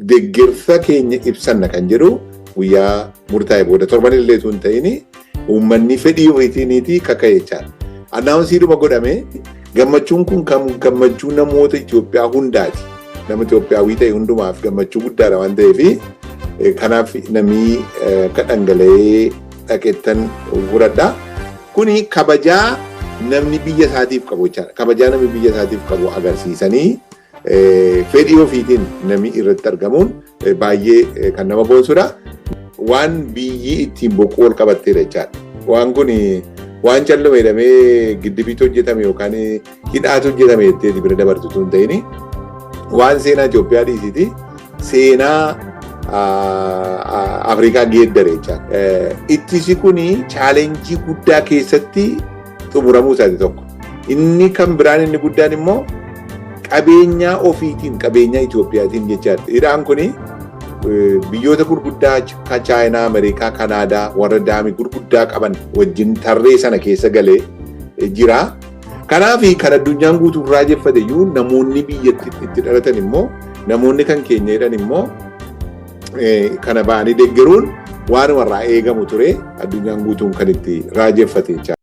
Deeggarsa keenya ibsanna kan jedhu guyyaa murtaa'e booda torban illee tun ta'in uummanni fedhii ofiitiiniiti kaka'e jechaadha. Announceiidhuma godhame gammachuun kun kan gammachuu namoota Itoophiyaa hundaati. Nama Itoophiyaawii ta'e hundumaaf gammachuu guddaadha waan ta'eef, kanaaf namni akka dhangala'ee dhaqeettan fudhadha. Kuni kabajaa namni biyya isaatiif qabu jechaadha. Kabajaa namni biyya isaatiif qabu agarsiisanii fedhii ofiitiin namni irratti argamuun baay'ee kan nama boonsudha. Waan biyyi ittiin boqqoo ol qabatteedha jechaadha. Waan kun waan calluma jedhamee giddibiitu hojjetame yookaan hidhaatu hojjetame jettee bira dabartu tun ta'in, waan seenaa Itoophiyaa dhiisiti seenaa Afrikaa geeddare jechaadha. Ittisi kun challenge guddaa keessatti xumuramuu isaati tokko. Inni kan biraan inni guddaan immoo qabeenyaa ofiitiin, qabeenyaa Itoophiyaatiin jechaadha. Hidhaan kuni biyyoota gurguddaa akka Chaayinaa, Ameerikaa, Kanaadaa warra damii gurguddaa qaban wajjin tarree sana keessa galee jira. Kanaaf kan addunyaan guutuun raajeffate iyyuu, namoonni biyyatti itti dhalatan immoo, namoonni kan keenya jedhan immoo kana ba'anii deeggaruun waanuma irraa eegamu ture, addunyaan guutuun kan itti raajeffate jechaadha.